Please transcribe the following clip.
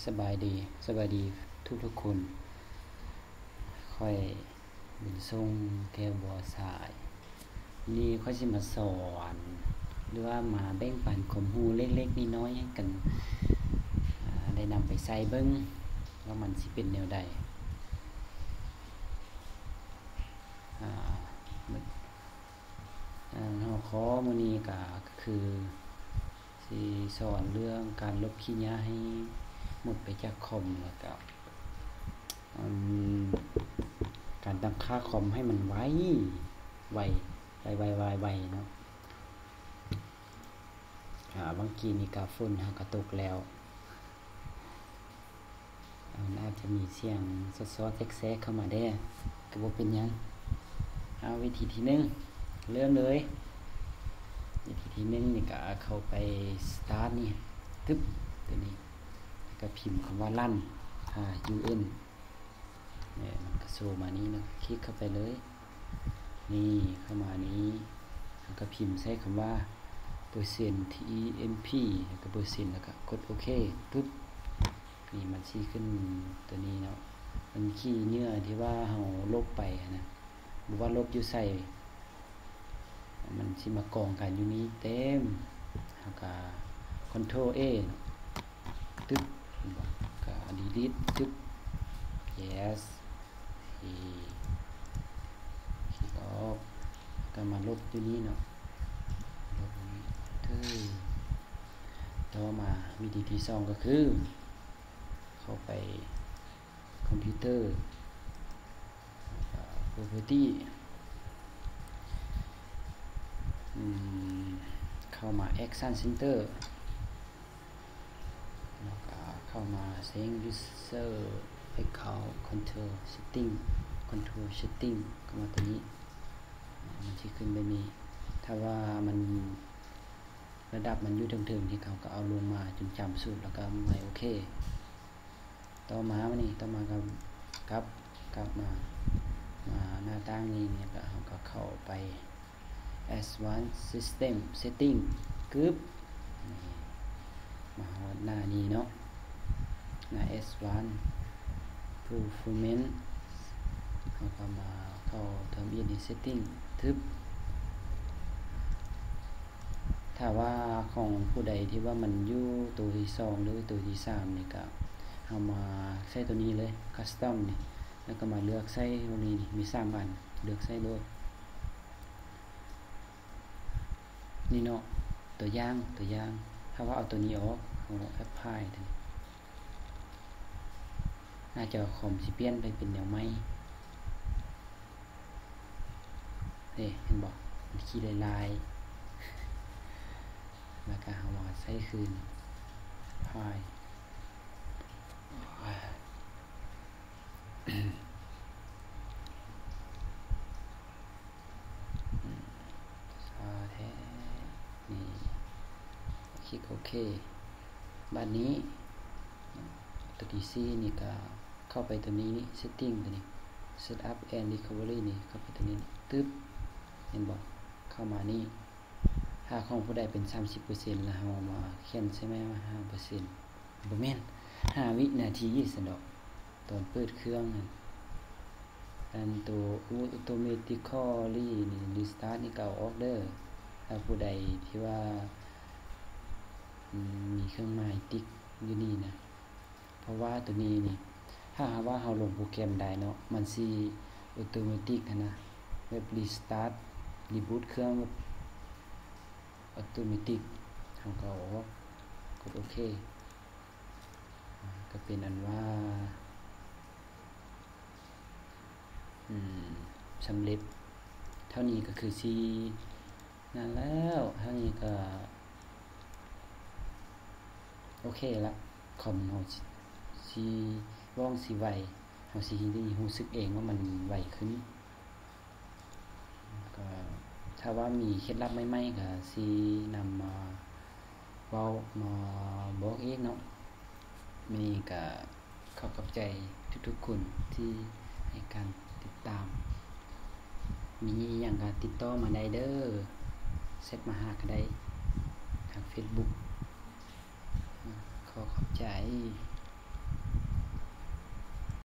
ສະບາຍດີ, ສະບາຍດີທຸກໆຄົນ. ຂ້ອຍບຸນຊົງ ແກ້ວບົວສາຍ. ມື້ນີ້ຂ້ອຍຊິມາສອນ ຫຼືວ່າມາແບ່ງປັນຄວາມຮູ້ເລັກໆນ້ອຍໆໃຫ້ກັນ ອາ ໄດ້ນຳໄປໃຊ້ເບິ່ງວ່າມັນຊິເປັນແນວໃດ. ອາ ອາ ຫົວຂໍ້ມື້ນີ້ກະຄືຊິສອນເລື່ອງການລົບຂີ້ຫຍ້າໃຫ້ໝົດໄປຈາກຄອມ ແລ້ວກະ ອາ ການຕັ້ງຄ່າຄອມໃຫ້ມັນໄວ ໄວ ໄວ ໄວ ໄວ ໄວເນາະ. ອາ ບາງກີ້ນີ້ກະຝົນເຮົາກະຕົກແລ້ວ ມັນອາດຈະມີສຽງຊອດໆແຊກໆເຂົ້າມາແດ່ ກະບໍ່ເປັນຫຍັງ. ເອົາ ວິທີທີໜຶ່ງ ເລີ່ມເລີຍ. ວິທີທີໜຶ່ງນີ້ກະເຂົ້າໄປ Start ນີ້ ຕຶບ ຕົວນີ້ ແລ້ວກະພິມຄຳວ່າ Run R U N ແມ່ນ ມັນກະໂຊມານີ້ເນາະ ຄລິກເຂົ້າໄປເລີຍ. ນີ້ ເຂົ້າມານີ້ ເຮົາກະພິມໃສ່ຄຳວ່າ ເປີເຊັນ T E M P ແລ້ວກະເປີເຊັນ ແລ້ວກະກົດໂອເຄ ປຶບ. ນີ້ມັນຊິຂຶ້ນຕົວນີ້ເນາະ ມັນຂີ້ເຫຍື້ອທີ່ວ່າເຮົາລົບໄປຫັ້ນນະ ບໍ່ວ່າລົບຢູ່ໃສ ມັນຊິມາກອງກັນຢູ່ນີ້ເຕັມ. ເຮົາກະ Control A ເນາະ ຕຶບ ເຫັນບໍ່ ກະ Delete ຕຶບ Yes ເອ ຄລິກອອກ ກະມາລົບຢູ່ນີ້ເນາະ ລົບຢູ່ນີ້ ເທີ ຕໍ່ມາວິທີທີສອງກະຄື ເຂົ້າໄປຄອມພິວເຕີ Property ອືມ ເຂົ້າມາ Action Center ແລ້ວກະເຂົ້າມາ Sync User Account Control Setting Control Setting ເຂົ້າມາຕົວນີ້ ມັນຊິຂຶ້ນແບບນີ້. ຖ້າວ່າມັນ ລະດັບມັນຢູ່ເທິງໆ ທີ່ເຮົາກະເອົາລົງມາຈົນຈຳສູດ ແລ້ວກະມາໂອເຄ. ຕໍ່ມາ ມານີ້ ຕໍ່ມາກະກັບ ກັບມາ ມາໜ້າຕ່າງນີ້ ແລ້ວກະເຮົາກະເຂົ້າໄປ Advanced System Setting ກຶບ ນີ້ ມາຮອດໜ້ານີ້ເນາະ ໜ້າ Advanced Performance ເຮົາກະມາເຂົ້າ Term Unit Setting ຕຶບ. ຖ້າວ່າຂອງຜູ້ໃດທີ່ວ່າມັນຢູ່ໂຕທີສອງ ຫຼືໂຕທີສາມນີ້ກະ ເຮົາມາໃຊ້ໂຕນີ້ເລີຍ Custom ນີ້ ແລ້ວກະມາເລືອກໃຊ້ໂຕນີ້ ມີສາມອັນ ເລືອກໃຊ້ໂລດ. ນີ້ເນາະ ຕົວຢ່າງ ຕົວຢ່າງ ຖ້າວ່າເອົາໂຕນີ້ອອກ ເຮົາ Apply ໂຕນີ້ ໜ້າຈໍຄອມຊິປ່ຽນໄປເປັນແນວໃໝ່. ເດ້ ເຫັນບໍ່ ມັນຂີ້ລາຍໆ ແລ້ວກະເຮົາມາໃຊ້ຄືນ Apply ອືມ ຊາແທ້ ນີ້ ຄລິກໂອເຄ. ບາດນີ້ ໂຕທີສີ່ນີ້ກະເຂົ້າໄປໂຕນີ້ Setting ໂຕນີ້ Setup and Recovery ນີ້ ເຂົ້າໄປໂຕນີ້ ຕຶບ ເຫັນບໍ່ ເຂົ້າມານີ້. ຖ້າຂອງຜູ້ໃດເປັນສາມສິບເປີເຊັນ ແລ້ວເຮົາມາຂຽນໃສ່ໃໝ່ວ່າຫ້າເປີເຊັນ ບໍ່ແມ່ນ ຫ້າວິນາທີຊັ້ນດອກ ຕອນເປີດເຄື່ອງຫັ້ນ. ອັນໂຕ Automatically ນີ້ Restart ນີ້ກະເອົາອອກເດີ ຖ້າຜູ້ໃດທີ່ວ່າ ອືມ ມີເຄື່ອງໝາຍຕິກຢູ່ນີ້ນະ ເພາະວ່າໂຕນີ້ນີ້ ຖ້າຫາກວ່າເຮົາລົງໂປຣແກຣມໄດ້ເນາະ ມັນຊິ Automatic ຫັ້ນນະ ແບບ Restart Reboot ເຄື່ອງແບບ Automatic ເຮົາກະເອົາອອກ ກົດໂອເຄ ກະເປັນອັນວ່າ ອືມ ສຳເລັດ. ເທົ່ານີ້ກະຄືຊິນັ້ນແລ້ວ ເທົ່ານີ້ກະໂອເຄລະ ຄອມເຮົາຊິ ຊິວ່ອງຊິໄວ ເຮົາຊິໄດ້ຮູ້ສຶກເອງວ່າມັນໄວຂຶ້ນ. ກະຖ້າວ່າມີເຄັດລັບໃໝ່ໆ ກະຊິນຳມາເວົ້າ ມາບອກອີກເນາະ. ມື້ນີ້ກະຂໍຂອບໃຈທຸກໆຄົນທີ່ໃຫ້ການຕິດຕາມ. ມີອີ່ຫຍັງກະຕິດຕໍ່ມາໄດ້ເດີ ແຊັດມາຫາກະໄດ້ທາງ Facebook. ຂໍຂອບໃຈ.